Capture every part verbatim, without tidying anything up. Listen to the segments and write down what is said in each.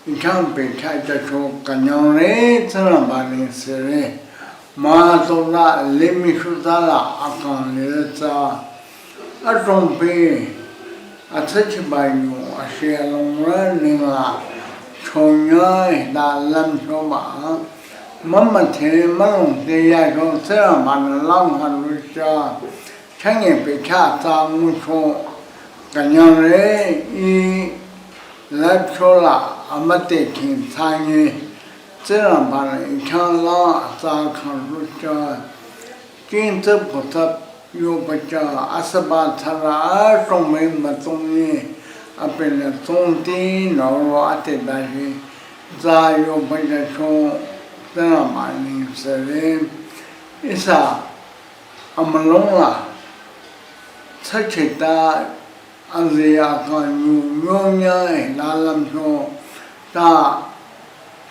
Ikhang pekha jacho künyangre Tsingrangba neng sere. Mah tsola limih shutala akang lirütsa. Adrongpi atsüchiba yu ashia longrü nengla chonya hita lümchoba. Mama the malong te yacho Tsingrangba nü langha lucha. Chanye pekha tsa ngucho künyangre i lüpchola amüte king tsanye Tsingrangba nü ikhang la atsa khang lucha. King tsüp kutsüp yobacha asüba tsara ashongme mütongni apinü tsongti noro ate dashi tsa yobacha cho Tsingrangba neng sere. Ihsa amülongla tsüchita azi akang yu nyonya hila lümcho ta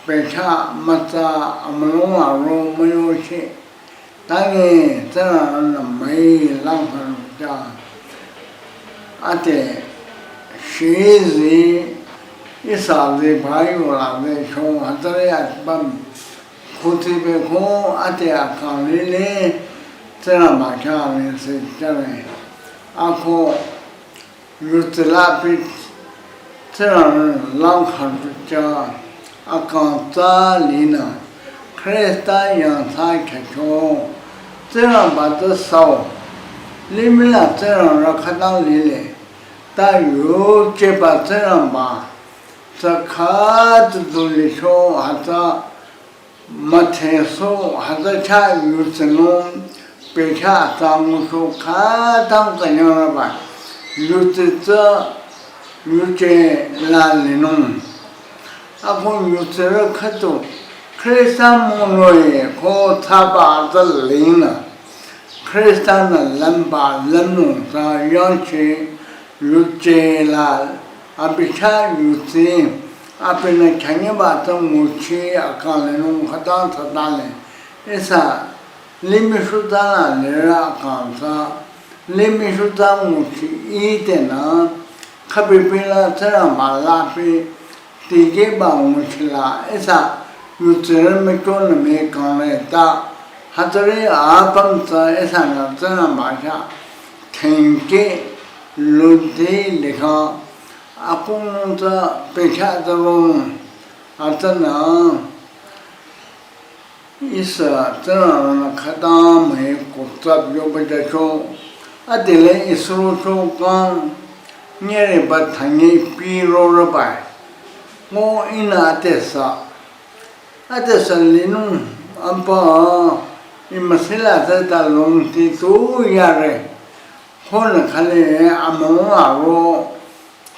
pekha mütsa amülongla ro müyochi. Tangi Tsingrangba nü müi langha lucha. Ate shizi ihsa zi bayola zi cho hütsüri atbam. Khuti be kho ate akang lile Tsingrangba khyang le se chare. Ako yutsila pi Tsingrangba nü langha lucha akang tsa linü Khrista yang tsa kyacho Tsingrangba tsü sao limih la Tsingrangba khütang lile ta yucheba Tsingrangba tsü khüta du licho hütsü mütheso hütsü cha yutsinung pekha atsa ngucho khütang künyangraba yutsi tsü yuche la linung. Ako yutsirü khütu Khrista müloi ko thsaba tsü linü Khrista nü lümba lümnung tsü yangchi yuche la abi khyang yutsi apinü khyangeba tsü nguchi akang linung khütang thsadale. Ihsa limih shutala lirü akang tsü limih shuta nguchi itenü khübipila Tsingrangba lapi tikehba nguchila ihsa yutsirü mükyonü mükang le ta hütsüri apüm tsü ihsanü Tsingrangba khyang thengke lunti likha akunung tsü pekha tsü ro hütsünü ihsa Tsingrangba nü khütang müi kutsap yoba jacho adile isuro cho kang nyereba thangi pi rorüba. Ngo ihnü atesa atesa linung ampa imüsila tsü ta longti tu yare. Khonü khale amüwa ro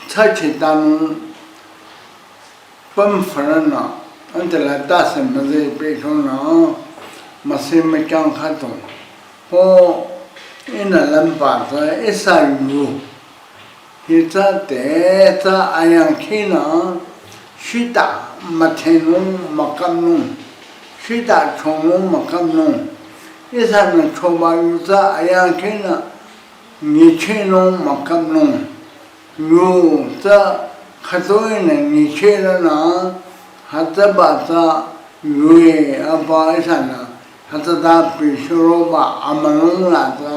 tsüchitanung püm fürünü antela tase müzeh pehchonü müsi mükyang khütu. Ko ihnü lümba tsü ihsa yu hitsü te tsü ayangkhinü shita müthenung mükapnung shita chonung mükapnung ihsanü choba yu tsü ayangkhinü nyichehnung mükapnung. Yu tsü khütoinü nyichehrünü hütsüba tsü yue apa ihsanü hütsüta pishuroba amülung la tsü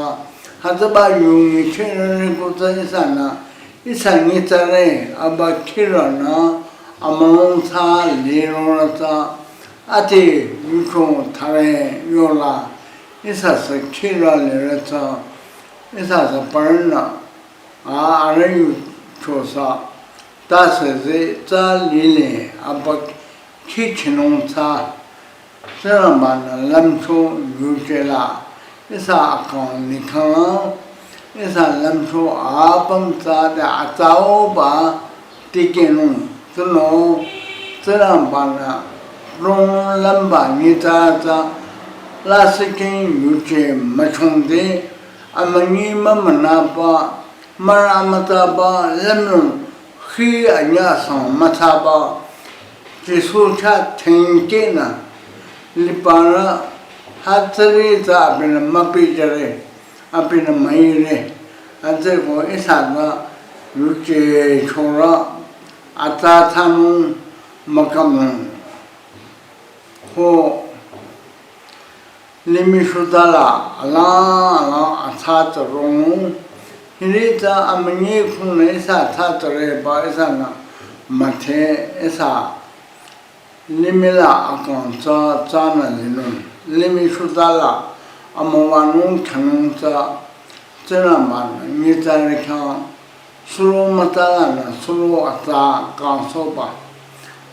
hütsüba yu nyichehrüni ko tsü ihsanü ihsa nyitsare apa khirünü amülung tsü lirorü tsü ati yucho thare yola ihsa sü khirü lirü tsü ihsa sü parünü a arüh yucho sü tase zeh tsü lile apa khichinung tsü Tsingrangba nü lümcho yuje la ihsa akang likhang ihsa lümcho apüm tsü de atsaoba tikehnung tsünü Tsingrangba nü rong lümba nyitsarü tsü lasih king yuje müchongde amünyi mümünaba mürü amütsaba lümnung khi anyüsang müthsaba Jisu chah thengkehnü libarü hütsüri tsü abinü müpijüre abinü müire. Hütsüeko ihsa tsü yuje chorü atsa thsanung mükam nung. Ko limih shutala alang alang atsa tsü rong. Hiri tsü amünyi khungnü ihsa atsa tsü reba ihsanü müdhe ihsa limih la akang tsü tsünü linung. Limih shutala amüwanung khanung tsü tsünü mah nyitsarü khyang suro mütalanü suro atsa kangsohba.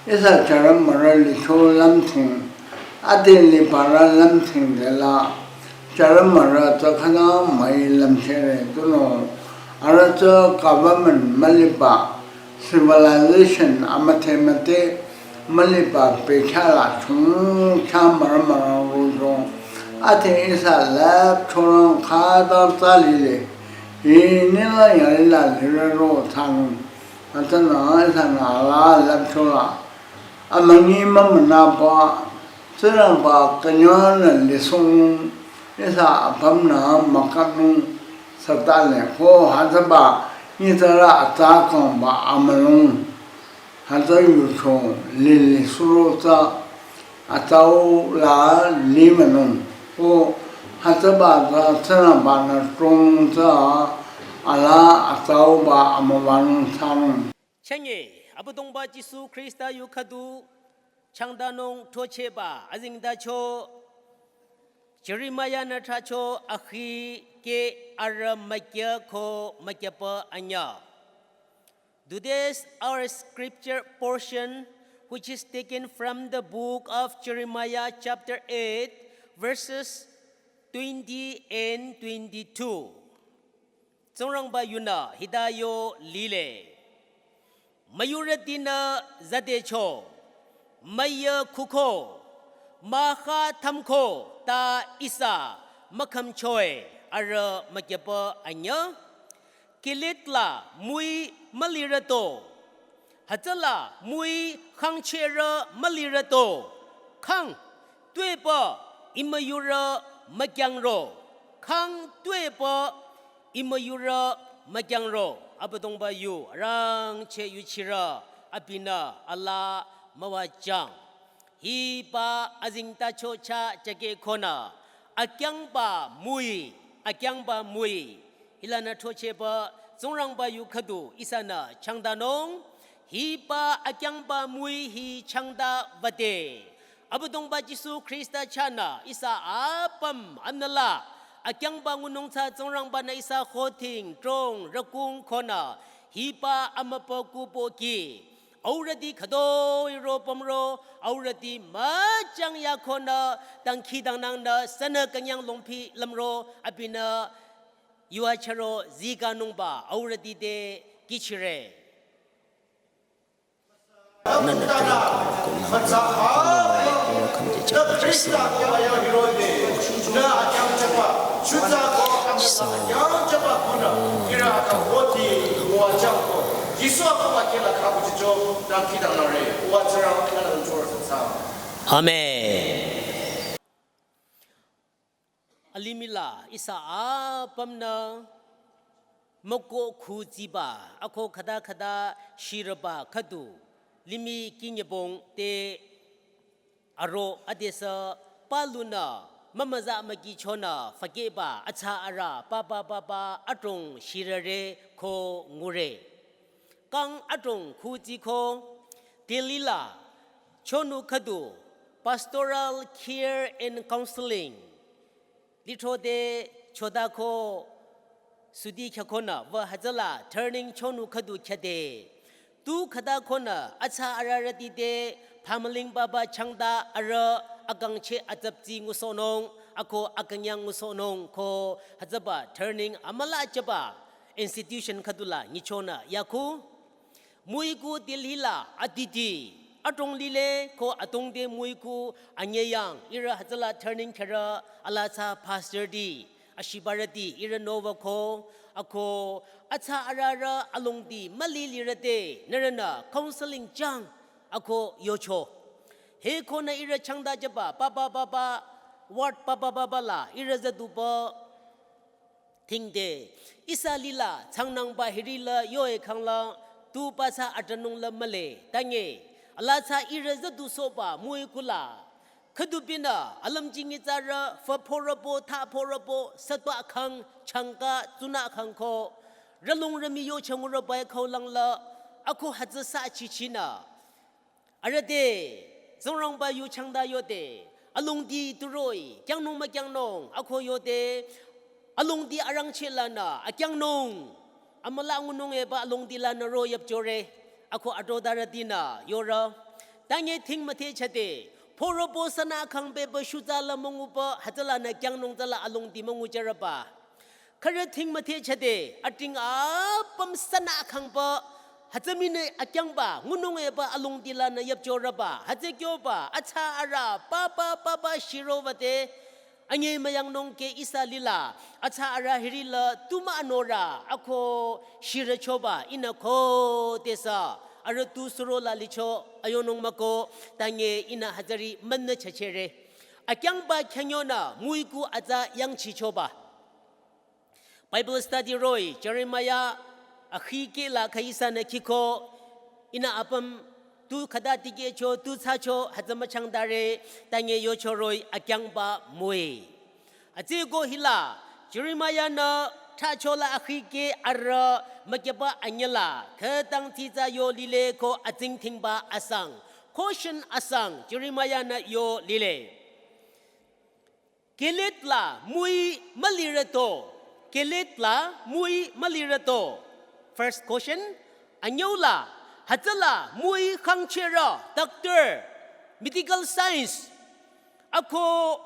Ihsa charü mürü licho lümthing, ade libarü lümthing dela, charü mürü tsü khüta müi lümchere tunüo, arüh tsü government müliba, civilization amüdhe müdhe müliba bekhyah la chungkhyang mürü mürü rocho. Ade ihsa lüpchorang khüta tsü lile. Hi nila yalila lirero thsanung. Atsanü ihsanü ala lüpchola amünyi mümünaba, Tsingrangba künyangnü lisohnung, ihsa apümnü mükapnung sütale ko hütsüba nyitsarü atsa kangba amülung. Hütsü yucho lili suro tsü atsau la limünung. Ko hütsüba tsü Tsingrangba-nü trong tsü ala atsauba amüwanung thsanung. Chünye, Abüdongba Jisu Khrista yu khüdu changdanung throchehba azengtacho Jeremiah-nü thracho akhi ke arü mükyü ko mükyüpa anyüh. Today's our scripture portion, which is taken from the book of Jeremiah chapter eight, verses twenty and twenty-two. Tsingrangba yunü hita yo lile. Müyurütinü zadecho, müyü khuko, mahkhang thümko ta ihsa mükhümchoe arüh mükyüpa anyüh. Gilead la müi mülirüto, hütsüla müi khangchehrü mülirüto, khang tuepü imüyurü mükyangro, khang tuepü imüyurü mükyangro. Abüdongba yu arangcheh yuchirü abinü ala müwajüng. Hiba azengtacho chah jake konü akyangba müi, akyangba müi. Hilanü throchehba Tsingrangba yu khüdu ihsanü changdanung. Hiba akyangba müi hi changda wüde. Abüdongba Jisu Khrista chahnü ihsa apüm anüla akyangba ngunung tsü Tsingrangba-nü ihsa khothing trong rükung konü hiba amübükuh pohki. Aurüti khütoi ro pümro, aurüti müchang yakonü dangkhidangnangnü sünü künyang longphi lümro abinü yuva chüro zikanungba aurüti te kihchire. Amen. Alimih la ihsa apümnü müko khuziba, ako khüta khüta shirüba khüdu, limih kinyübong te aro adesü palunü mümüza mükichonü fakehba atsa arüh papa papa adrong shirüre ko ngure. Kang adrong khuziko Delhi la chonu khüdu Pastoral Care and Counseling lithrode chodako sudi khyükonü wü hütsüla training chonu khüdu khyüde. Tu khüta konü atsa arührüti te phamüling papa changda arüh akangcheh atsaptsi ngusohnung, ako akünyang ngusohnung ko hütsüba training amüla jüba institution khüdula nyichonü yaku. Müiku Delhi la aditi adrong lile ko adrong te müiku anyeyang ihrü hütsüla training khyürü ala tsü pastor ti ashibarüti ihrü nowüko ako atsa arührü alongdi müli lirüte nührünü counseling jüng ako yocho. Hikonü ihrü changda jüba papa papa ward papa papa la ihrü züduba thingde ihsa lila changnangba hirila yoe khangla tu pasa atranung la mühle tange Ala tsü ihrü züdusohba mui kula. Khüdubinü, alümji nyitsarü, fü phorübo, tha phorübo, sütwa khang, changka, tsuna khang ko. Rülung rümi yo changurüba khaulang la, ako hütsü sa chichinü. Arüh te, Tsingrangba yu changda yode, alongdi turoh-i, kyangnung mükyangnung, ako yode, alongdi arangcheh lanü, akyangnung, amüla ngunung eba alongdi lanü ro yapchore, ako adodarütinü, yore. Tanye thing müthehchade, phorübo sünü khang beba shuza la münguba, hütsülanü kyangnung tsüla alongdi müngucharüba. Khürü thing müthehchade, ating apüm sünü khangba, hütsü mii nü akyangba, ngunung eba alongdi lanü yapchorüba, hütsü kyoba, atsa arüh, papa, papa, shirovate, anye müyangnung ke ihsa lila, atsa arüh hirila, tu mü anorü, ako shirüchoba, ihnü khodesü, arüh tu surola licho, ayonung müko, tanye ihnü hütsüri münü chachere. Akyangba khyanyonü, mui ku atsa yangchichoba. Bible study roh-i, Jeremiah, akhi ke la kha ihsanü khiko, ihnü apüm, tu khüta tikehcho, tu thsacho, hütsü müchangdare, tanye yocho roh-i, akyangba mui. Atsü ko hila, Jeremiah nü, thracho la akhi ke arüh, mükyaba anyela, khütang tsitsa yo lile ko atsing thingba asang, caution asang, Jeremiah nü yo lile. Gilead la mui mülirüto. Gilead la mui mülirüto. First caution, anyüu la, hütsüla mui khangchehrü, doctor, medical science. Ako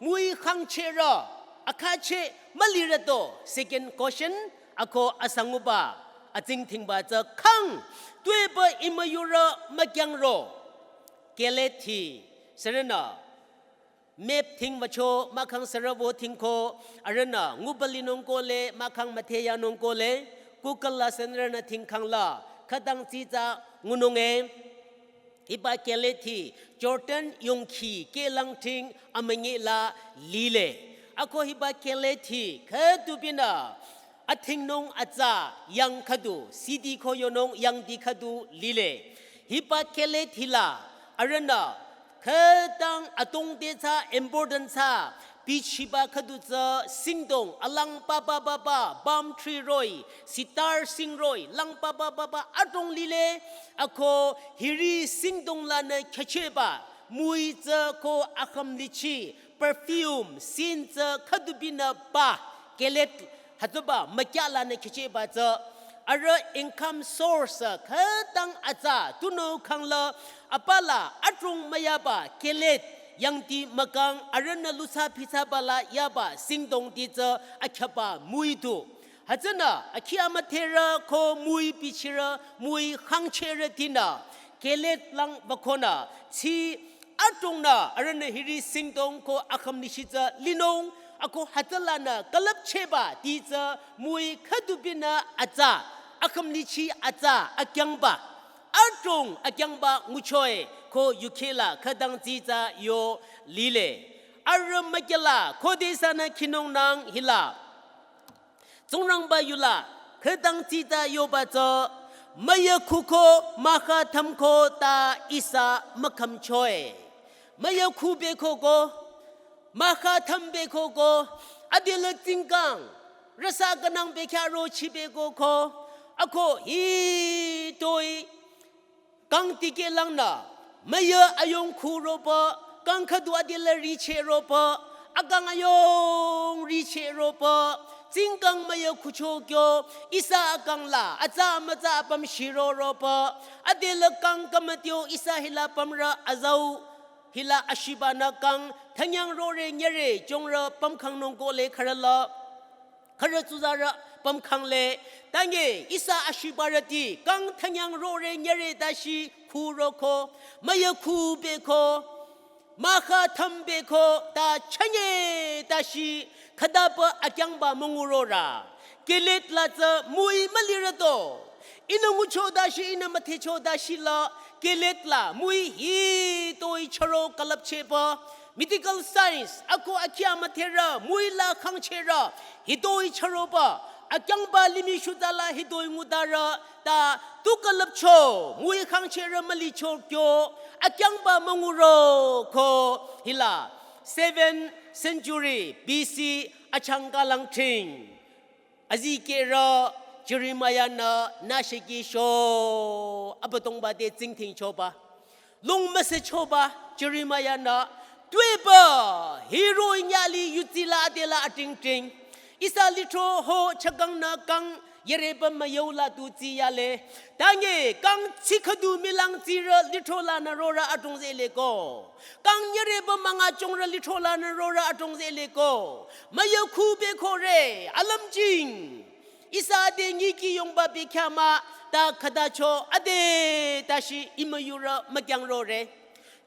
mui khangchehrü, akhache mülirüto. Second caution, ako asanguba, atsing thingba tsü khang, tuepü imüyurü mükyangro. Gilead hi, sürünü, map thing wücho, mahkhang sürübo thingko, arühnü, ngubalinung kohle, mahkhang mütheyanung kohle, Google la sünrünü thingkhang la, khütang tsitsa ngunung e, hiba Gilead hi, Jordan yongkhi, kehlang thing, amünyi la, lile. Ako hiba Gilead hi, khüdubinü, athingnung atsa, yang khüdu, city ko yonung, yangdi khüdu, lile. Hiba Gilead hila, arühnü, khütang atongte tsü important tsü, bichiba khüdu tsü singdong alang papa papa, palm tree roh-i, sitar sing roh-i, lang papa papa atong lile, ako hiri singdong lanü khacheba, mui tsü ko akhümlichi, perfume, scent tsü khüdubinü ba, Gilead hütsüba mükya lanü khacheba tsü, arüh income source khütang atsa, tunüo khangla, apala, atong müyaba, Gilead, yangdi mükang, arühnü lusa pitsaba la yaba, singdongdi tsü, akhyaba, mui du. Hütsünü, akhi amüdherü ko mui bichirü, mui khangchehrütinü, Gilead lang wükonü, tsi atongnü, arühnü hiri singdong ko akhümlichi tsü linung, ako hütsülanü külüpcheba, ti tsü mui khüdubinü atsa, akhümlichi atsa, akyangba. Atong akyangba nguchoe, ko yukhila, khütang tsitsa yo lile. Arüh mükyala, khodesünü khinung nang hila. Tsingrangba yula, khütang tsitsa yoba tsü, müyakhuko, mahkhang thümko ta ihsa mükhümchoe. Müyakhu beko ko, mahkhang thüm beko ko, adela tsingkang, rasa kanang bekhyah rochi beko ko, ako hitoi, kang tikehlangnü, müya ayong khu ropü, kang khüdu adela richeh ropü, akang ayong richeh ropü, tsingkang müyakhucho kyo, ihsa akang la, atsa mütsa apüm shiro ropü, adela kang kamatio ihsa hila pümrü azau, hila ashibanü kang, thanyang rore nyere, chongrü pümkhangnung kohle khürüla. Khürü tsuzarü pümkhangle, tanye ihsa ashibarüti, kang thanyang rore nyere tashi khu roko, müyakhu beko, mahkhang thüm beko, ta chünye tashi, khütapü akyangba müngurorü. Gilead la tsü mui mülirüto. Ihnü ngucho tashi, ihnü müthecho tashi la, Gilead la mui hitoi chüro külüpcheba, medical science, ako akhi amüdherü, mui la khangchehrü, hitoi chüroba, Akyangba limih shutsa la hitoi ngutarü ta tu külüpcho, müi khangcherü mülicho kyo, akyangba münguro ko hila seven century B C achangka langting. Azikehrü Jeremiah-nü nüshiki sho Abüdongba te tsingdhingchoba. Lung müsehchoba Jeremiah-nü tuepü hiroh-i nyüli yutsi la adela atingting. Ihsa lithro ho chakangnü kang yerepü müyau la tu tsiyale. Tange kang tsi khüdu mülang tsirü lithro lanü rorü adrong zehle ko. Kang yerepü müngachongrü lithro lanü rorü adrong zehle ko. Müyau khu bekore alümjing. Ihsa ade nyiki yongba bekhyah mah ta khütacho ade tashi imüyurü mükyang rore.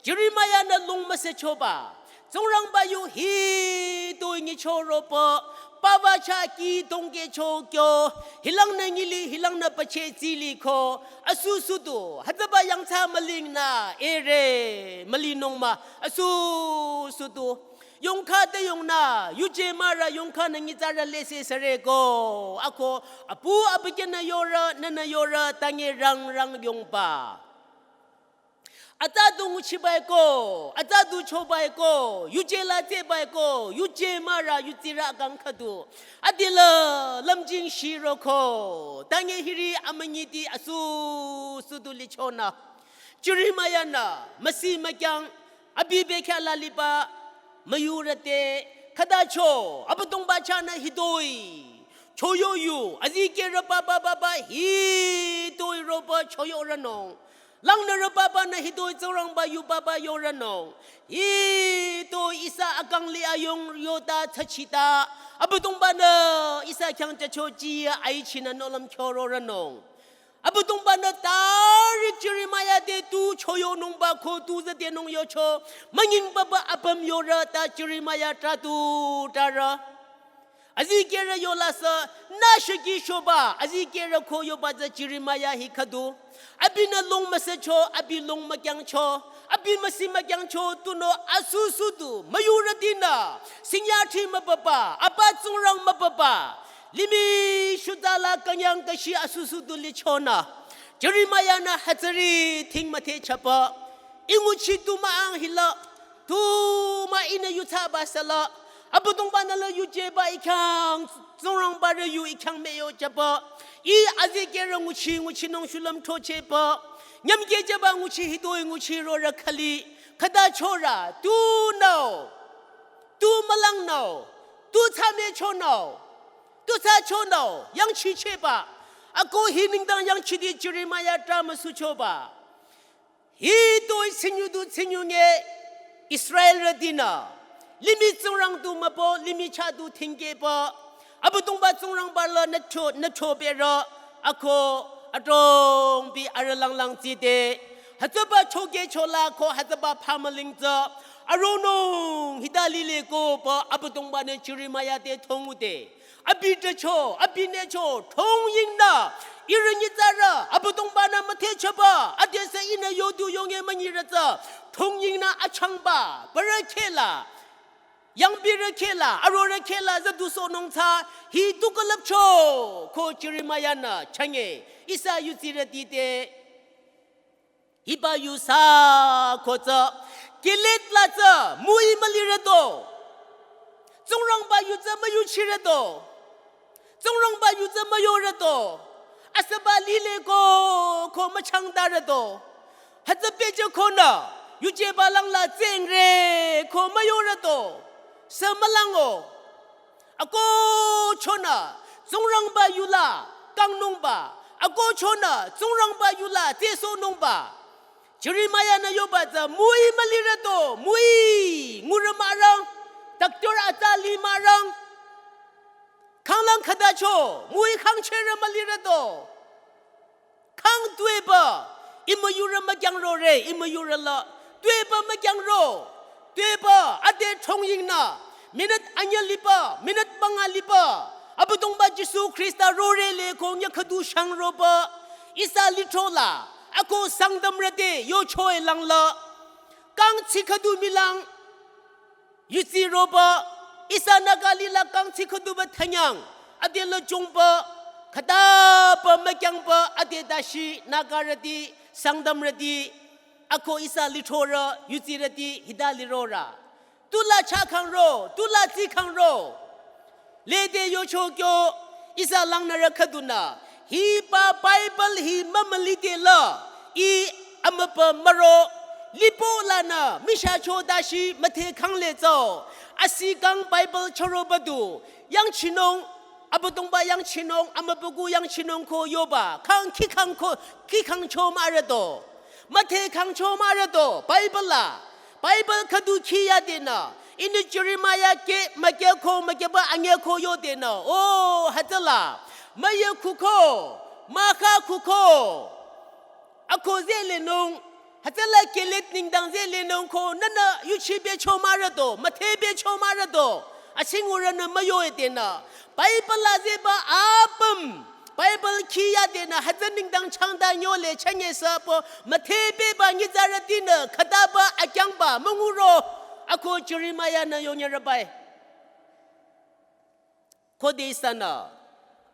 Jeremiah-nü lung müsehchoba. Tsingrangba yu hitoi nyicho ropü. Papa chah ki dongkehcho kyo. Hilangnü nyili, hilangnü pache tsili ko. Asusu tu. Hütsüba yangthsa mülingnü. Ere. Mülinung mah. Asusu tu. Yongkha te yongnü, yuje mahrü yongkhanü nyitsarü lese süre ko. Ako, apu abükyünü yorü, nünü yorü, tange rang rang yongba. Atsa du nguchibai ko, atsa du chobai ko, yuje la tsebai ko, yuje mahrü yutsirü akang khüdu. Adila lümjing shiro ko, tange hiri amünyiti asusu du lichonü. Jeremiah-nü, müsi mükyang, abi bekhyah la liba, müyurü te, khütacho, Abüdongba chahnü hitoi. Choyo yu, azikehrü papa papa, hitoi ropü choyo rünung. Langnürü papanü hitoi Tsingrangba yu papa yo rünung. Hitoi ihsa akang li ayong yota tsachita. Abüdongba-nü ihsa khyang chacho chiya aichinü nohlüm khyoro rünung. Abüdongba-nü tari Jeremiah te tu choyonungba ko tu züdenung yocho, münying papa apüm yorü ta Jeremiah tratu tarü. Azikehrü yola sü, nüshiki shoba, azikehrü ko yoba tsü Jeremiah hi khüdu. Abinü lung müsehcho, abi lung mükyangcho, abi müsi mükyangcho, tunüo asusu du, müyurütinü, singyathi müpapa, apa Tsingrang müpapa. Limih shutsa la künyang kashi asusu du lichonü. Jeremiah-nü hütsüri ting müthehchapü. I nguchi tu mah-ang hila. Tu mah ihnü yuthsaba süla. Abüdongba-nü la yujeba i khyang. Tsingrangba rü yu i khyang müyochapü. I azikehrü nguchi nguchinung shulüm throchehpü. Nyümkehjüba nguchi hitoi nguchi rorü khüli. Khütachorü. Tunüo. Tu mülangnüo, tu thsamüchonüo, tu thsachonüo, yangchichehba. Ako hi nengdang yangchidi Jeremiah trah müsuchoba. Hitoi tsinyu du tsinyu nge Israelrütinü. Limih Tsingrang du mübü, limih chah du tingkehba. Abüdongba Tsingrangba la nücho, nücho berü. Ako adrong bi arüh langlang tside. Hütsüba chokehchola ko hütsüba phamüling tsü. Aronung hita lile ko pü Abüdongba-nü Jeremiah te thongude. Abi tacho, abi nücho, thongyingnü. Ihrü nyitsarü, Abüdongba-nü müthehchaba. Adesü ihnü yodu yonge münyirü tsü. Thongyingnü achangba, parü khehla. Yangpirü khehla, arorü khehla züdusohnung tsü, hi tu külüpcho, ko Jeremiah-nü, chünye, ihsa yutsirüti te, hiba yu sü, ko tsü, Gilead la tsü, müi mülirüto, Tsingrangba yu tsü müyuchirüto. Tsingrangba yu tsü müyorüto. Asüba lile ko, ko müchangtarüto. Hütsü pehjükonü, yujeba langla tsengre ko müyorüto. Sü mülango. Ako chonü, Tsingrangba yula, kangnungba. Ako chonü, Tsingrangba yula, tesohnungba. Jeremiah-nü yoba tsü, müi mülirüto, müi, ngurü mürang, doctor atsa li mürang. Khanglang khütacho, müi khangcherü mülirüto. Khang tuepü, imüyurü mükyang rore, imüyurü la. Tuepü mükyang ro, tuepü, ade thongyingnü. Minute anyü lipü, minute banga lipü. Abüdongba Jisu Khrista rore le ko nyü khüdu shang ropü. Ihsa lithro la, ako Sangtamrü te, yocho-i langla. Kang tsi khüdu mülang. Yutsi ropü, ihsa Naga lila kang tsi khüduba thanyang. Ade lü chungpü, khütapü mükyangpü, ade dashi, Nagarüti, Sangtamrüti, ako ihsa lithorü, yutsirüti, hita lirorü. Tula chakhangro, tula tsikhangro. Lede yocho kyo, ihsa langnürü khüdunü. Hiba Bible hi mümülide la, ih amüpü müro, lipo lanü, mishacho dashi, müthe khangle tsü. Asi kang Bible choro badu, yangchinung, Abüdongba yangchinung, amübükuh yangchinung ko yoba, khang khi khang ko, khi khangcho mürüdo. Müthe khangcho mürüdo, Bible la. Bible khüdu khi yadenü. Ihnü Jeremiah ke, müke ko, mükeba ange ko yodenü. O, hütsüla. Müye khuko, mükha khuko. Ako zelenung, hütsüla Gilead nengdang zelenung ko nünü yuchi becho mürüdo, müthe becho mürüdo, asingurünü müyo edenü. Bible la zeba apüm, Bible khi yadenü, hütsü nengdang changda nyole chanyesü pü, müthe beba nyitsarütinü, khütaba akyangba, münguro, ako Jeremiah-nü yonyerübai. Khode ihsanü,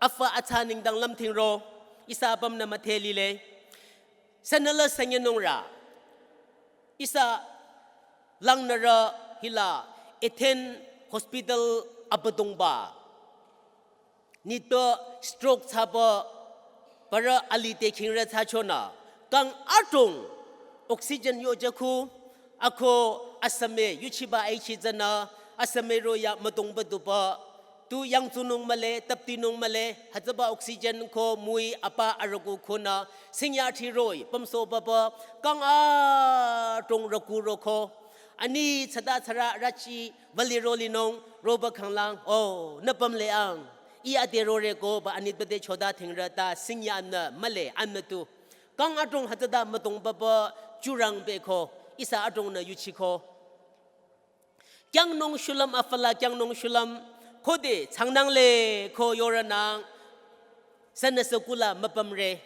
afü atsa nengdang lümthingro, ihsa apümnü müthe lile. Sünüla sünyenungrü. Ihsa langnürü hila Athens Hospital Abüdongba. Nitpü stroke thsaba parü alih te khingrü thsachonü. Kang adrong oxygen yojakhu, ako asüme yuchiba aichi tsünü, asüme roya müdongba duba, tu yangtsunung mühle, taptinung mühle, hütsüba oxygen ko müi apa arüku khunü, singya thiroi, pümsohbaba, kang adrong rüku roko. Ani tsada tsara rachi, vali rolinung, roba khanglang, o, nü pümle ang, ih ade rore ko, ba anitpü te choda thingrü ta, singya nü, mühle, anü tu. Kang adrong hütsüta müdongbaba, churang beko, ihsa adrongnü yuchiko. Kyangnung shulüm afü la kyangnung shulüm, khode changnangle ko yorünang, sünüsü kula müpümre.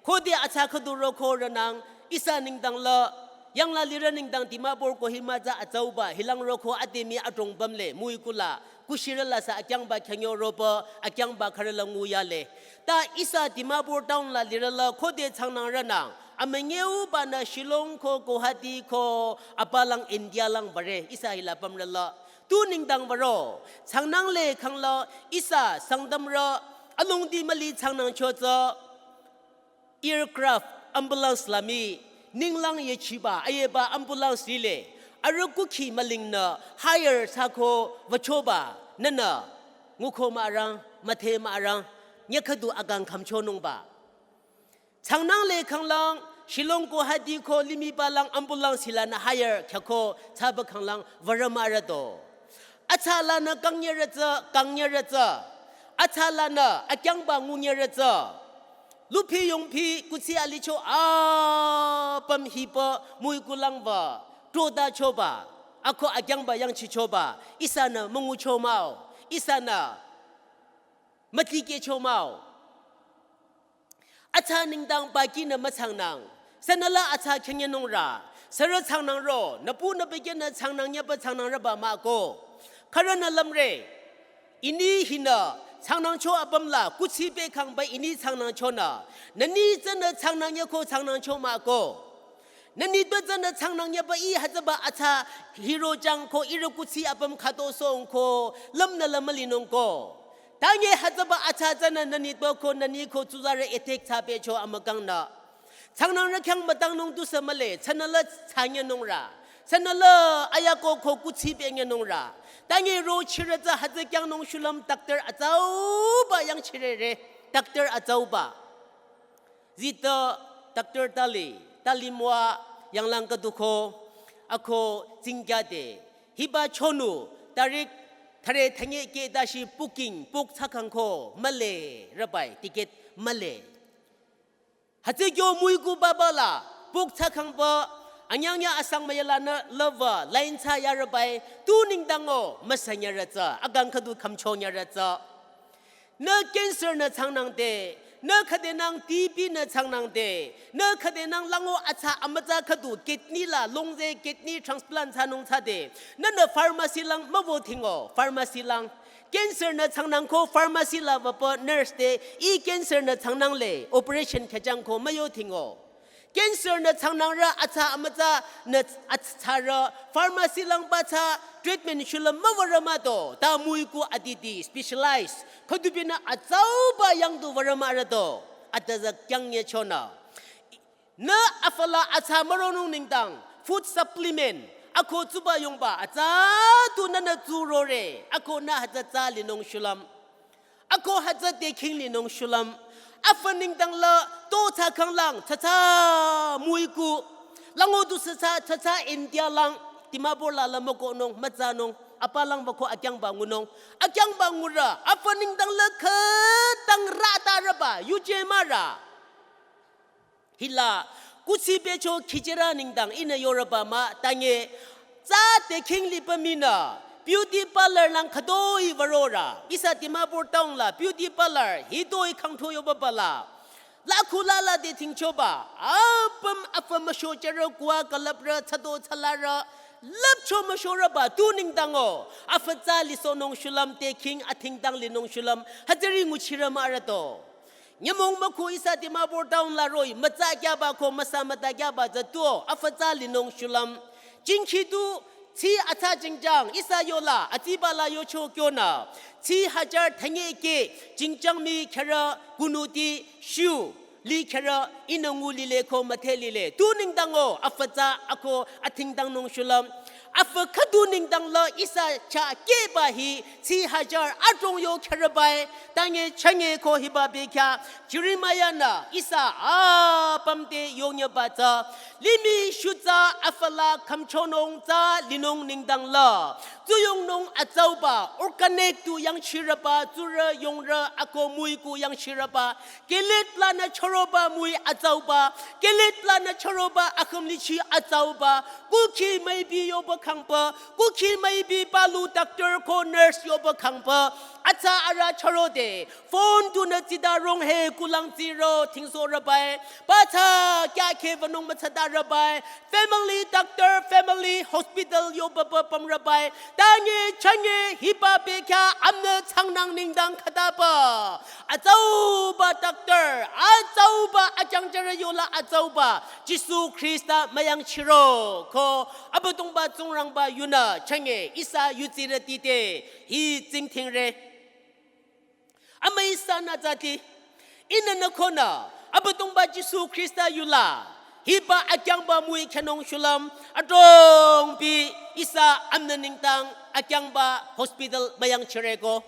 Khode atsa khüdu roko rünang, ihsa nengdang la, yangla lirü nengdang Dimapur Kohima tsü atsauba, hilang roko ademi adrong pümle, müi kula, kushirü la sü akyangba khyangyo roba, akyangba khürü la nguyale. Ta ihsa Dimapur town la lirü la khode changnang rünang, amünyeubanü Shillong ko Guwahati ko apalang India lang bare, ihsa hila pümrü la. Tu nengdang baro, changnangle khangla, ihsa Sangtamrü, alongdi müli changnangcho tsü, aircraft, ambulance la mii, ninglang yechiba, ayeba ambulance lile, arüh kukhi mülingnü, hire thsako, vachoba, nünü, nguko mürang, müthe mürang, nyekhüdu akang khümchonungba. Changnangle khanglang, Shillong Guwahati ko limih palang ambulance hilanü hire khyako, thsaba khanglang, vara mürüdo. Atsa lanü kangnyerü tsü, kangnyerü tsü. Atsa lanü akyangba ngunyerü tsü. Luphi yongphi kuthsi alicho apüm hiba müi kulangba. Trodachoba. Ako akyangba yangchichoba. Ihsanü müngucho mah-o. Ihsanü mütikehcho mah-o. Atsa nengdang bakinü müchangnang. Sünüla atsa khenyenungrü. Sürü changnangro, nüpu nübükinü changnangnyeba changnangrüba mah-o. Khürünü lümre. Ini hinü changnangcho apüm la kuthsi bekhangba ini changnangchonü. Nüni tsünü changnangnye ko changnangcho mah-o. Nüni tu tsünü changnangnye ba ih hütsüba atsa hiro jang ko ihrü kuthsi apüm khütosong ko lümnü la mülinung ko. Tanye hütsüba atsa tsünü nüni tu ko nüni ko tsuzarü attack thsa becho amükangnü. Changnangrü khyang mütangnung tusü mühle, tsünüla chanyenungrü. Tsünüla ayako ko kuthsi benyenungrü. Tanye rochirü tsü hütsü kyangnung shulüm doctor atsauba yangchirere. Doctor atsauba. Zita doctor tali, tali müwa yanglang khüduko, ako tsingkyade. Hiba chonu, tarik thüre thünye kehdashi booking, book thsakhangko, mühle, rübai, ticket, mühle. Hütsü kyo müiku baba la, book thsakhangba, anyangya asang müyalanü, lava, line thsa ya rübai, tu nengdango, müsanyarü tsü, akang khüdu khümchonyarü tsü. Nü cancer nü changnangde, nü khüdenang T B nü changnangde, nü khüdenang lango atsa amütsa khüdu kidney la longze kidney transplant thsanung thsade, nünü pharmacy lang mübo thingo, pharmacy lang. Cancer nü changnang ko pharmacy la wüpü nurse te, "I cancer nü changnang le, operation khechang ko müyo thingo." Cancer nü changnang rü atsa amütsa nü atsa rü pharmacy lang ba tsa treatment shulüm müwürü mah do, ta müiku aditi specialize khüdubinü atsauba yangdu würü mah rü do, atazak kyang ye chonü. Nü afüla atsa müronung nengdang, food supplement, ako tsuba yongba atsa tu nünü tsurore, ako nü hütsü tsa linung shulüm. Ako hütsü te khing linung shulüm. Afa nengdang la to tsa khanglang, tsa tsa müiku. Lango du tsa tsa, tsa tsa India lang, Dimapur la la mükohnung, mütsanung, apa lang bako akyangba ngunung. Akyangba ngurü, afa nengdang la khütang rü ta rüba, yuje mürü. Hila, kuthsi becho khichirü nengdang ihnü yorüba mah, tange, tsa te khing lipü minü, beauty parlor lang khütoi würorü, ihsa Dimapur town la, beauty parlor, hitoi khangtho yoba bala. La khula la de thingchoba, apüm afa müsho cherü kua külüprü tsado tsalarü, lüpcho müshorüba, tu nengdang o, afa tsa lisohnung shulüm te khing athingdang linung shulüm, hütsüri nguchirü mah rü do. Nyümong mükhu ihsa Dimapur town la roh-i, mütsa kyaba ko müsa müta kyaba tsü tuo, afa tsa linung shulüm. Jingkhi tu, tsi atsa jingjang, ihsa yola, atiba la yocho kyonü. Tsi hajar thanye ke, jingjang mi kherü, kunuti, shu, li kherü, ihnü ngu lile ko müthe lile. Tu nengdang o, afa tsa, ako, athingdang nung shulüm. Afa khüdu nengdang la ihsa cha keba hi, tsi hajar adrong yo kherü bai, tange change ko hiba bekya, Jeremiah nü, ihsa apüm te yonye ba tsa, limih shutsa afüla khümchonung tsa linung nengdang la, tsuyongnung atsauba, organic tu yangchirüba, tsurü yongrü ako müiku yangchirüba, Gilead lanü chüroba müi atsauba, Gilead lanü chüroba akhümlichi atsauba, kukhi müipi yoba khangpü, kukhi müipi palu doctor ko nurse yoba khangpü, atsa arü chürode, phone tunü tsita rong he kulang tsiro thingsohrübai, patsa kya khe wünung mütsatarübai, family doctor, family hospital yoba pü pümrübai, tange change hiba bekya amnü changnang nengdang khütaba. Atsauba doctor, atsauba akyangcharü yola atsauba, Jisu Khrista müyangchiro, ko Abüdongba Tsingrangba yunü change ihsa yutsirüti te, hi tsingdhingre. Amüi sanü tsati, ihnü nü konü, Abüdongba Jisu Khrista yula, hiba akyangba müi khyünung shulüm, adrongpi ihsa amnü nengdang akyangba hospital müyangchireko.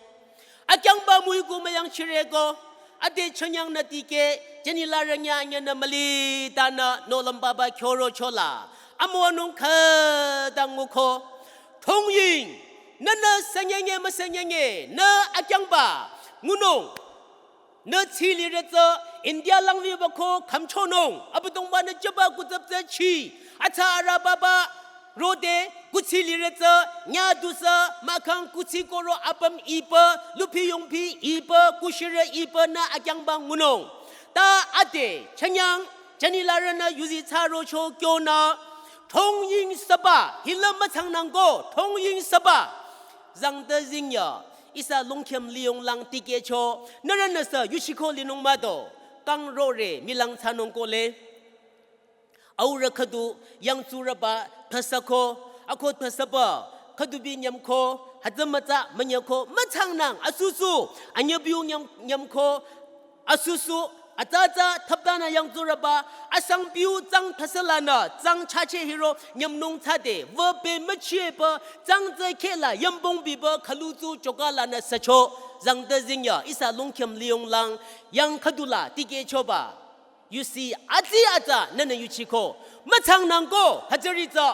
Akyangba müiku müyangchireko, ade chünyangnü tikeh, jenilarü nyanya nü müli tanü nohlüm baba khyoro chola, amüwanung khütang nguko. Thongying, nünü sanyenge müsanyenge, nü akyangba, ngunung. Nü tsilirü tsü, India lang wübako khümchonung, Abüdongba nü jüba kutsüp tsü chi, atsa arü baba, rode, kutsilirü tsü, nya dusü, mahkhang kutsi koro apüm ipü, lupi yongpi ipü, kushirü ipü nü akyangba ngunung. Ta ade, chünyang, jenilarünü yuzi tsaro cho kyonü, thongying süba, hila müchangnangko, thongying süba. Zangta zingya, ihsa longkhem liyong lang tikehcho, nührünüsü yuchiko linung müdo, kang rore, milang thsanungko le. Aurü khüdu, yangtsurüba, thsako, ako thsaba, khüdubi nyümko, hütsü mütsa, münyüko, müchangnang, asusu, anyübiu nyüm, nyümko, asusu, atsa atsa, thaptanü yangtsurüba, asangbiu tsang thsalanü, tsang chache hiro, nyümnung tsade, wübe müchiepü, tsang tsü khela, yambong biba, khülu tsu chokalanü sücho, zangta zingya, ihsa longkhem liyong lang, yang khüdula, tikehchoba. You see, atsi atsa nünü yuchiko. Müchangnangko, hütsüri tsü.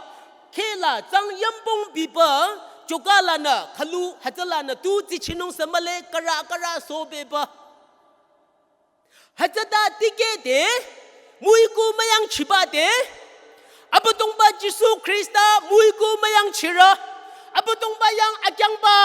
Khela, tsang yambong biba, chokalanü, khülu, hütsülanü, tu tsichinung sü mühle, kara, kara, sobeba. Hütsüta tikehde, müiku müyangchibade, Abüdongba Jisu Khrista müiku müyangchirü. Abüdongba yang akyangba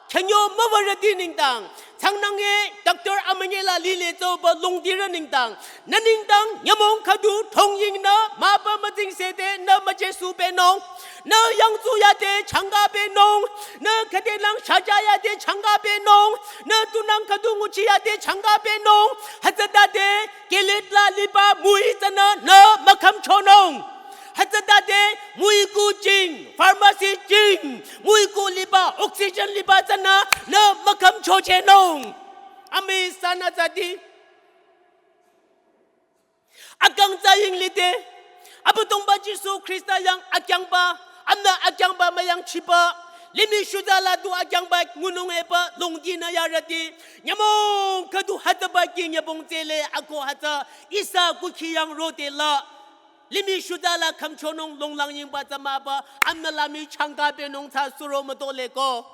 khenyo müwürüti nengdang. Changnange doctor amünyela lile tsoba longdirü nengdang. Nü nengdang nyümong khüdu thongyingnü müba müding sede nü müjesu benung. Nü yangtsu yade changa benung, nü khüdelang shaja yade changa benung, nü tunang khüdu nguchi yade changa benung, hütsütade Gilead la liba müi tsünü nü mükhümchonung. Hütsütade müiku jing, pharmacy jing, müiku liba oxygen liba tsünü nü mükhümchochehnung. Amüi sanü tsadi. Akang tsü ying lide, Abüdongba Jisu Khrista yang akyangba, amna akyangba müyangchiba, limih shuza la du akyangba ngunung epü longdinü yarüti, nyümong khüdu hütsüba ki nyübong tsele ako hütsü, ihsa kukhi yang rode la, limih shuza la khümchonung longlang yingba tsü müba, amna la mii changa benung tsü suro mütole ko.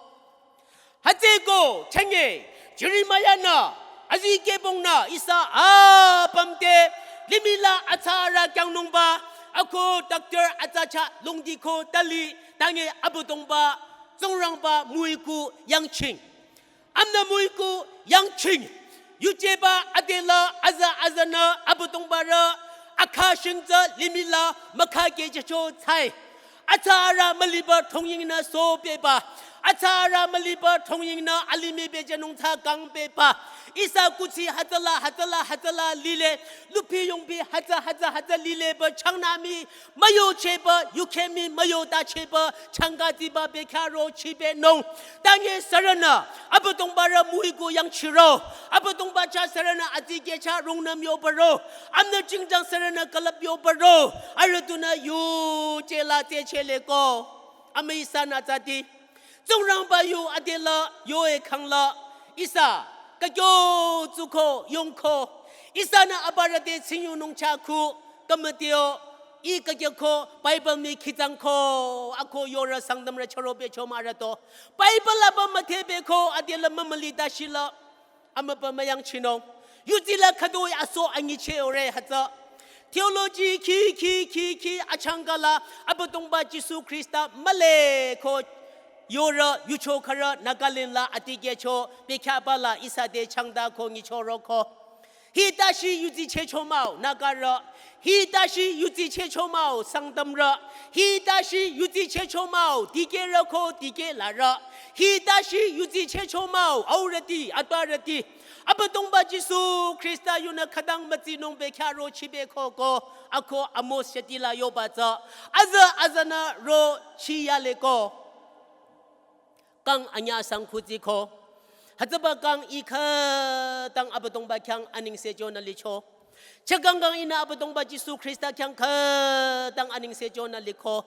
Hütsüko, chenge, Jeremiah nü, azikehbong nü, ihsa apüm te, limih la atsa arüh kyangnungba, ako doctor atsa chah longdiko tali, tange Abüdongba, Tsingrangba müiku yangching. Amna müiku yangching. Yujeba adela aza azanü Abüdongba rü, akha shingza limih la, mükha kejecho tsai. Atsa arüh müliba thongyingnü so beba. Atsa arüh müliba thongyingnü alimih bejenung tsü kang beba. Ihsa kuthsi hütsüla, hütsüla, hütsüla lile. Lupi yongpi hütsü, hütsü, hütsü lile ba changnü mii müyocheba, yukheh mii müyotacheba, changa diba bekhyah ro chibenung. Tange sürünü, Abüdongba rü müiku yangchiro. Abüdongba chah sürünü adikeh chah rungnüm yobaro. Amna jingjang sürünü külüp yobaro. Arüh dunü yuje la te chele ko. Amüi sanü tsadi. Tsingrangba yu adela yoe khangla. Ihsa, kakyo tsuko yongko. Ihsanü abürü te tsingyunung chah ku. Kamateo, ih kakyako, Bible mii khitsang ko. Ako yorü Sangtamrü chüro becho mürüto. Bible la ba müdhebeko, adela mümüli tashila. Amüba müyangchinung. Yuzila khüdu aso anyiche ore hütsü. Theology khi, khi, khi, khi, achangkala, Abüdongba Jisu Khrista mühle ko yorü, yucho khürü, Nagaland la, adikehcho, bekhyahba la, ihsa te changta ko nyichoro ko. Hitashi yuzichehcho mah-o, Nagarü. Hitashi yuzichehcho mah-o, Sangtamrü. Hitashi yuzichehcho mah-o, dikehrü ko dikehlarü. Hitashi yuzichehcho mah-o, aurüti, atbarüti. Abüdongba Jisu Khrista yunü khütang mütsinung bekhyah ro chibeko ko, ako Amos shetila yoba tsü. Aza, azanü ro chiyale ko. Kang anyüh asang khutsiko. Hütsüba kang ih khütang Abüdongba khyang anengse jünü licho. Chakang kang ihnü Abüdongba Jisu Khrista khyang khütang anengse jünü liko.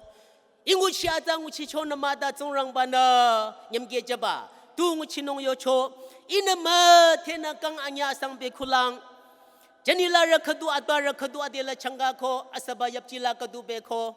Ih nguchi atsa nguchichonü mah ta Tsingrangbanü nyümkeh jüba. Tu nguchinung yocho. Ihnü müdhenü kang anyüh asang bekhulang. Jünirü khüdu, atbarü khüdu adela changako, asüba yapchila khüdu beko.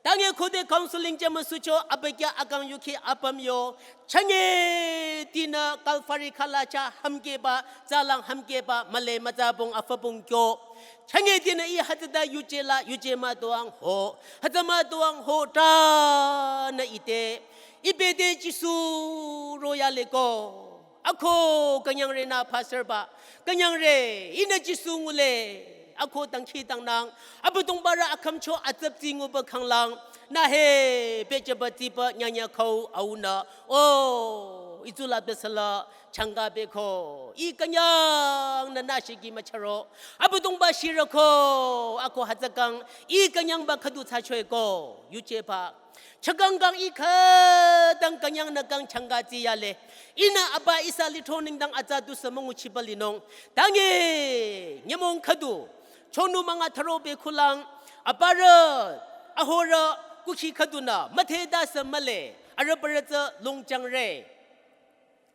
Tange khode counseling jümüsucho, abükyü akang yuki apüm yo. Chünye tinü Calvary khalacha hümkehba, tsalang hümkehba, mühle mütsabong afabong kyo. Chünye tinü ih hütsüta yuje la, yuje mütoang ho. Hütsü mütoang ho tanü ite. Ih bete Jisu royale ko. Ako künyangre nü pastor ba, künyangre, ihnü Jisu ngule. Ako dangkhidangnang, Abüdongbarü akhümcho atsüpti nguba khanglang, nü he, bejaba tiba nyanya khau aunü, o, itula besala, changa beko, ih künyangnü nü shiki mücharo, Abüdongba shirako, ako hütsükang, ih künyangba khüdu thsachoi ko, yuje ba. Chakang kang ih khütang künyangnü kang changa tsiyale. Ihnü aba ihsa lithro nengdang atsa tusü münguchiba linung. Tange, nyümong khüdu. Chonu münga tharo bekhulang. Aparü, ahorü, kukhi khüdunü. Müdheta sü mühle. Arüh parü tsü longchangre.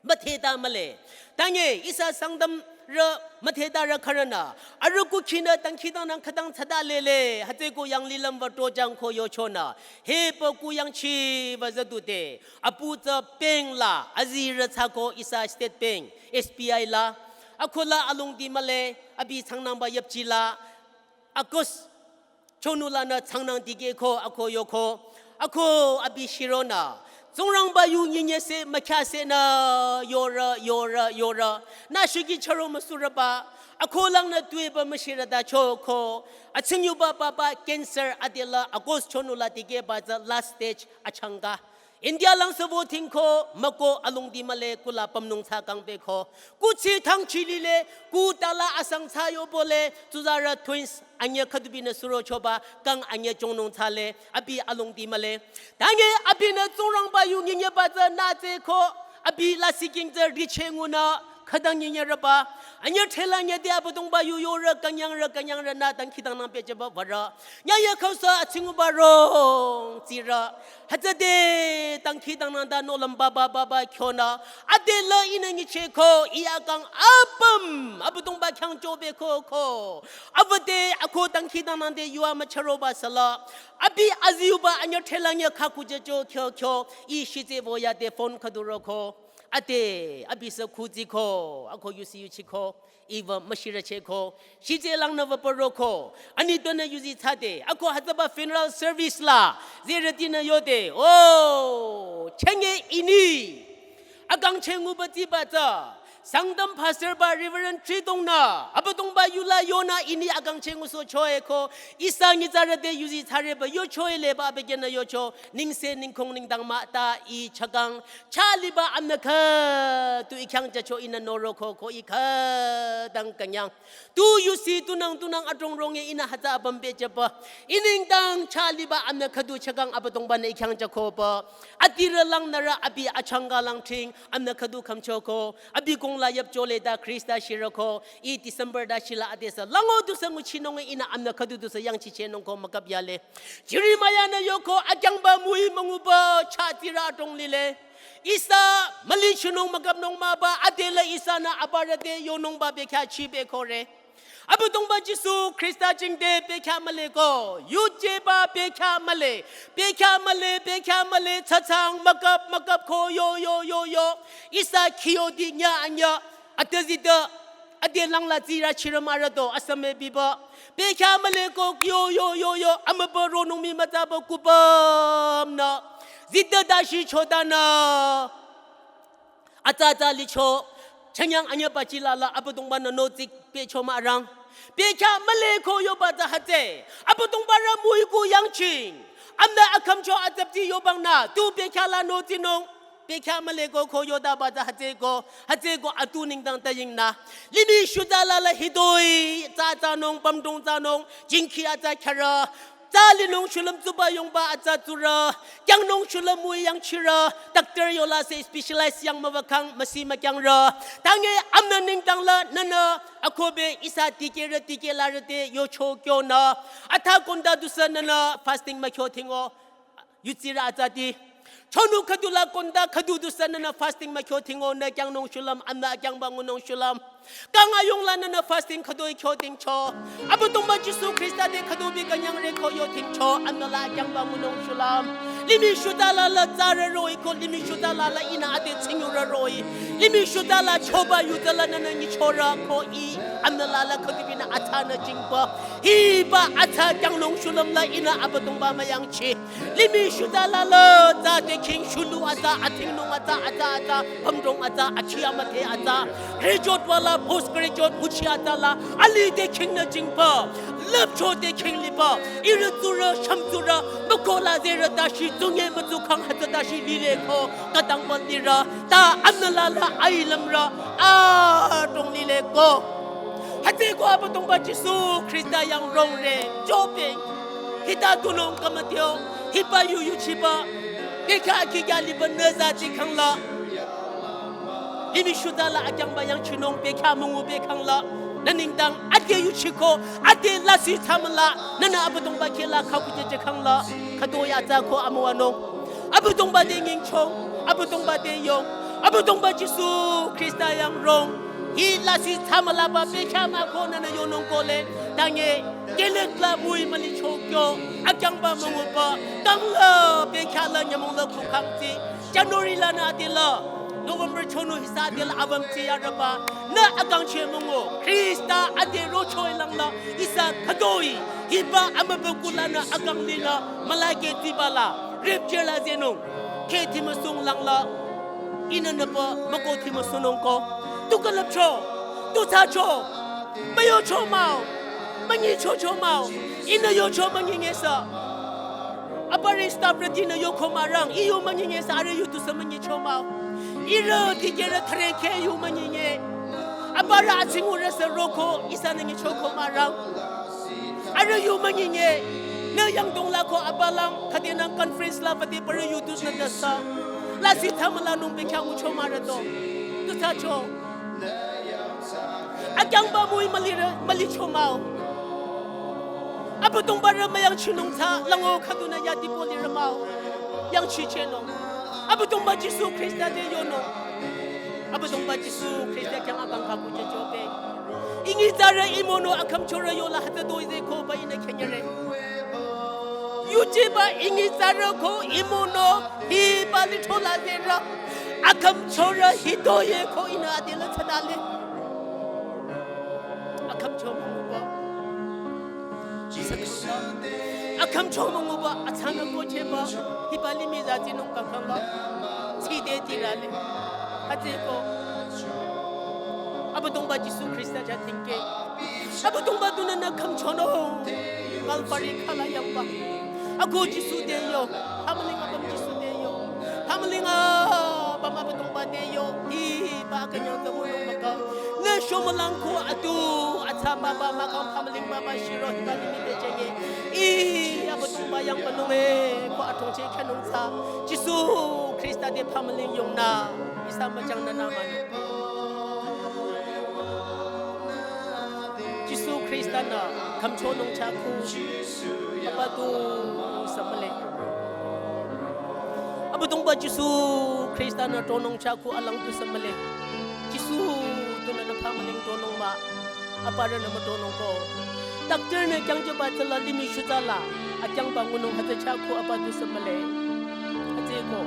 Müdheta mühle. Tange, ihsa Sangtamrü, müdhetarü khürünü. Arüh kukhinü dangkhidangnang khütang thsata lele. Hütsüko yanglilüm wüto jangko yochonü. He pü kuyangchiba züdude. Apu tsü bank la. Azirü thsako ihsa State Bank. S B I la. Akola alongdi mühle. Abi tsangnangba yapchila. August. Chonu lanü tsangnang dikehko ako yoko. Ako abi shironü. Tsingrangba yu nyinyese mükhyase nü yorü, yorü, yorü. Nü shiki charo müsurüba. Akholangnü tuepü müshirüta choko. Atsingyuba papa cancer adela August chonula tikehba tsü last stage achangka. India lang sü votingko müko alongdi mühle kula pümnung thsa kangpehko. Kuthsi thangchi lile, ku tala asang thsa yobole, tsuzarü twins anyü khüdubinü surochoba, kang anyü chongnung thsale, abi alongdi mühle. Tange abinü Tsingrangba yu nyinyeba tsü nütseko, abi lasih king tsü richeh ngunü, khütang nyinyerüba. Anyü thela nyüde Abüdongba yu yorü künyangrü künyangrünü dangkhidangnang pehjüba würü. Nyüye khüsü atsingyuba rong tsirü. Hütsüde dangkhidangnangta nohlümbaba baba kyonü. Adela ihnü nyichehko, iya kang apüm, Abüdongba khyang chobekoko. Abüde ako dangkhidangnangde yua müchüroba sala. Abi aziyuba anyü thela nyü khakujücho kyo kyo, ih shitse voyade phone khüduroko. Ade, abi sü khutsiko, ako yusi yuchiko, iva müshirücheko, shitse langnü va püroko, ani tonü yuzi thsade, ako hütsüba funeral service la, zerütinü yode, oh, chenge ini, akang chenguba tiba tsü, Sangtam pastor ba Reverend Tridong nü, Abüdongba yula yonü ini akang chengusohchoeko, ihsa nyitsarü te yuzi thsareba yochoeleba abükyünü yocho, nengse nengkong nengdang mah ta ih chakang, chaliba amnü khüdu ih khyang jücho ihnü noroko ko ih khütang künyang. Tu yusi tunang tunang adrong rongye ihnü hütsü apüm pehjüba. Ih nengdang chaliba amnü khüdu chakang Abüdongbanü ih khyang jükoba. Adirü langnürü abi achangka lang thing amnü khüdu khümchoko. Abi kongla yüpjole ta Khrista shiroko. Ih December ta shila adesü. Lango dusü nguchinung ihnü amnü khüdu dusü yangchichehnung ko müküp yale. Jeremiah nü yoko akyangba müi münguba chatirü adrong lile. Ihsa mülichinung müküpnung mahba adela ihsanü abürü te yonungba bekhyah chibekore. Abüdongba Jisu Khrista jingte bekhyah mühleko, yujeba bekhyah mühle, bekhyah mühle, bekhyah mühle, tsatsang müküp müküp ko yo yo yo yo. Ihsa khiyoti nyü anyü, atüzitü, ade langla tsirü chirüm arüto, asame biba. Bekhyah mühleko yo yo yo yo, amüba ronung mii mütsaba kupüm nü. Zitü dashi chotanü. Atsa atsa licho, chanyang anyü pachila la Abüdongbanü notsik pehcho mürang. Bekhyah mühleko yoba tsü hütsü, Abüdongbarü müiku yangching. Amnü akhümcho atsapti yobangnü, tu bekhyah la notsinung. Bekhyah mühleko ko yotaba tsü hütsüko, hütsüko atu nengdang tayingnü. Limih shuta la la hitoi, tsatsanung, pümdrong tsanung, jingkhi atsa khyarü. Tsalinung shulüm tsuba yongba atsa tsurü, kyangnung shulüm müi yangchirü, doctor yola se specialize yang müwakang müsi mükyangrü. Tange amnü nengdang la nünü, akobe ihsa tikehrü tikehlarü te yocho kyonü. Atha konda dusü nünü fasting mükyo thingo, yutsirü atsati. Chonu khüdula konda khüdu dusü nünü fasting mükyo thingo nü kyangnung shulüm, amnü akyangba ngunung shulüm. Kang ayung la nünü fasting khüdu-i kyo tingcho. Abüdongba Jisu Khrista te khüdu bi künyangre ko yo tingcho, amnü la akyangba ngunung shulüm. Limih shuta la la tsarü roh-i ko, limih shuta la la ihnü ade tsingyurü roh-i. Limih shuta la choba yuta la nünü nyichorü ko ih, amnü la la khüdu binü atsanü jingba. Hiba atsa kyangnung shulüm la ihnü Abüdongba müyangchi. Limih shuta la la, tsa te king shulu atsa, athingnung atsa, atsa, atsa, pümdrong atsa, achi amüdhe atsa. Graduate wala, post graduate, nguchi atsa la, ali te king nü jingba. Lüpcho te king liba, ihrü tsurü, shümtsurü, mükola zerü tashi, tsunye mütsukhang hütsü tashi lileko, khütang wal lirü, ta amnü la la, ailümrü, adrong lileko. Hütsüko Abüdongba Jisu Khrista yang rongre, jopeng. Hita tunung kamatio, hiba yu yuchiba. Bekhyah kikya liba nüza tikhangla. Limih shuta la akyangba yangchinung bekhyah müngu bekhangla. Nü nengdang ade yuchiko, ade lasih tsamüla. Nünü Abüdongba kela khakuje jekhangla. Khüdu ya tsü ko amüwanung. Abüdongba te nyingchong, Abüdongba te yong, Abüdongba Jisu Khrista yang rong. Hi lasih tsamülaba bekhyah mah ko nünü yonung kohle. Tange, kelet la müi mülicho kyo, akyangba münguba, kangla bekhyah la nyümong la kukhangti. January lanü adela, November chonu hisa adela abam ti yaraba. Nü akangcheh müngu, Khrista ade rocho-i langla, ihsa khüdu-i, hiba amübükuh lanü akang lila, mülakeh tibala, rapture la zenung, kheh timüsung langla, ihnü nüpü, müko timüsunung ko, tu külüpcho, tu thsacho, Müyocho mah-o. Münyichocho mah-o. Ihnü yocho münyingesü, aparü staff rütinü yoko mürang. Ih yo münyingesü arüh yu tusü münyichomah-o. Ihrü dikehrü threnkeh yu münyinge. Aparü atsingurüsü roko ihsanü nyichoko mürang. Arüh yu münyinge. Nü yangdong la ko apalang khüdenü conference la pati parü yu tusü nü dasa. Lasih thamüla nung bekhyah ngucho mürüto. Tutsacho. Akyangba müi mülirü, mülicho mah-o. Abüdongbarü müyangchinung tsü lango khüdunü yadi polirü mah-o. Yangchichehnung. Abüdongba Jisu Khrista te yonung. Abüdongba Jisu Khrista khyang akang kaku jechobe. Inyitsarü imono akhümchorü yola hütsüdo izeko ba ihnü khenyere. Yuchiba inyitsarü ko imono hiba lithrola zerü. Akhümchorü hitoye ko ihnü adela tsadale. Akhümcho münguba. Akhümcho münguba, atsanü ko cheba, hiba limih zatinung kakamba. Tside tirale. Hütsüko. Abüdongba Jisu Khrista ja thingke. Abüdongba tunü nü khümchonung. Kalvari khala yangba. Ako Jisu te yo. Phamüling apüm Jisu te yo. Phamüling apüm Abüdongba te yo. Hiba künyang tsamunung maka. Nü shomülang ko atu. Atsa baba maka phamüling baba shiro hiba limih te jenge. Ih, Abüdongba yangbanung e. Ko atong che khanung tsü. Jisu Khrista te phamüling yongnü. Ihsa müchangnü nü manu. Jisu Khrista-nü khümchonung chah khu apa tu sü mühle. Abüdongba Jisu Khrista-nü tronung chah khu alang tu sü mühle. Jisu tunü nü phamüling tronung mah. Aparünü mütronung ko. Doctor-nü kyangjüba tsüla limih shutsa la. Akyangba ngunung hütsü chah khu apa tu sü mühle. Hütsüko.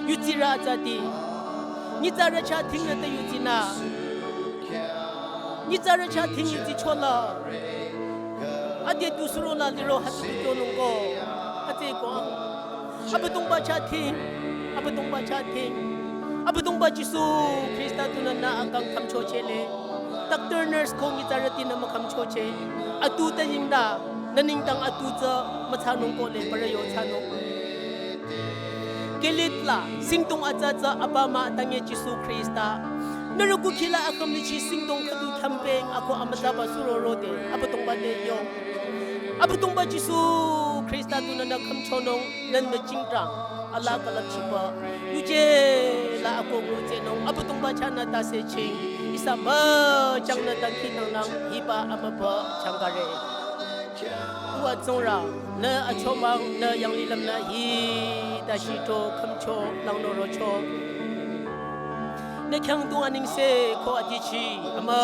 Yutsirü atsati. Nyitsarü chah thingnü te yutsinü. Nyitsarü chah thing yutsi chola. Ade tu surola liro hütsü tu kyonung ko. Hütsüko. Abüdongba chah thing. Abüdongba chah thing. Abüdongba Jisu Khrista tunü nü akang khümchochele. Doctor nurse ko nyitsarütinü mükhümchoche. Atu ta yingda. Nü nengdang atu tsü müthsanung kole parü yo thsanung. Gilead la, singdong atsa tsü apa mah tange Jisu Khrista. Nührü kukhila akhümlichi singdong khüdu khyang peng ako amütsaba surorode. Abüdongba te yo. Abüdongba Jisu Khrista tunü nü khümchonung, nü nü jingtrang. Ala külüpchiba. Yuje la ako ngutsenung. Abüdongba chahnü tase ching. Ihsa müchangnü dangkhidangnang hiba amübü changkare. Uwa Tsingrang, nü achomang, nü yanglilüm nü hita shito khümcho langnü rocho. Nü khyang tu anengse ko adichi, ama